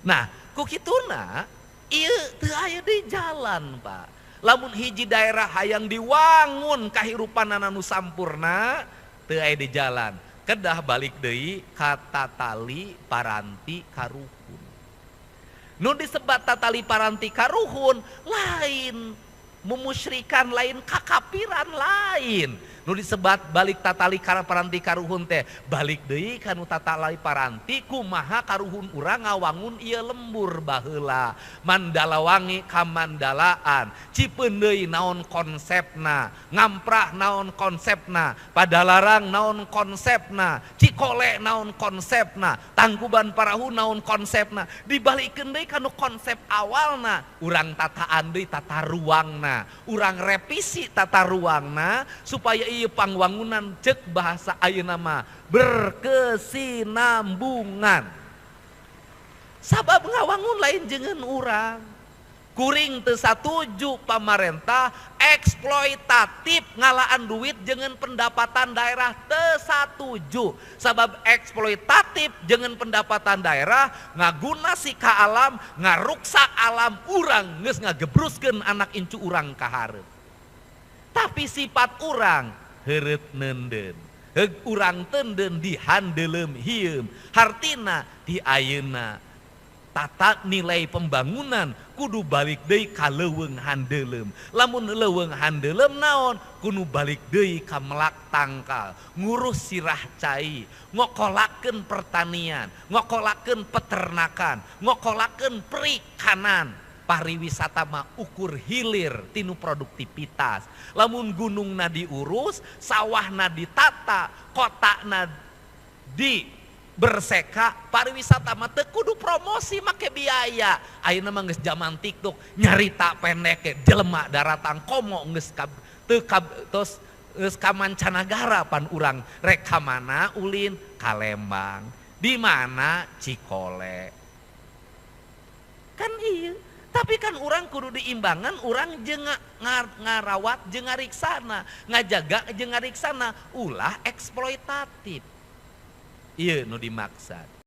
Nah, ku kituna ieu teu aya di jalan, Pak. Lamun hiji daerah hayang diwangun kahirupanana nu sampurna, teu aya di jalan. Kedah balik deui ka tatali paranti karuhun. Nu disebat tatali paranti karuhun lain memusyrikan, lain kakapiran, lain. Nu disebat balik tatali paranti karuhun teh balik deui ka nu tatali paranti kumaha karuhun urang ngawangun ieu lembur baheula. Mandalawangi kamandalaan, Cipeundeuy naon konsepna, Ngamprah naon konsepna, Padalarang naon konsepna, Cikole naon konsepna, Tangkuban Parahu naon konsepna, dibalikeun deui ka nu konsep awalna, urang tataan deui tata ruangna, urang revisi tata ruangna supaya ieu pangwangunan cek bahasa ayeuna mah berkesinambungan. Sabab ngawangun lain jengen urang. Kuring teu satuju pamarentah eksploitatif ngalaan duit jengen pendapatan daerah teu satuju. Sabab eksploitatif jengen pendapatan daerah ngaguna si ka alam, ngaruksak alam urang geus ngagebruskeun anak incu urang ka hareup. Tapi sifat urang heureut neundeun. Heug urang teundeun dihandeuleum hieum. Hartina di ayeuna tata nilai pembangunan kudu balik deui ka leuweung handeuleum. Lamun leuweung handeuleum naon? Kudu balik deui ka melak tangkal, ngurus sirah cai, ngokolakeun pertanian, ngokolakeun peternakan, ngokolakeun perikanan. Pariwisata mah ukur hilir tinu produktivitas. Lamun gunungna diurus, sawahna ditata, kotana di berseka, pariwisata mah teu kudu promosi make biaya. Ayeuna mah geus zaman TikTok, nyarita pendek ge jelema daratang komo geus teu tos geus ka mancanagara pan urang rek ka mana ulin ka Lembang, di mana Cikole. Kan iya. Tapi kan urang kudu diimbangan, urang jeung ngarawat jeung ngariksana, ngajaga jeung ngariksana, ulah eksploitatif. Ieu nu dimaksad.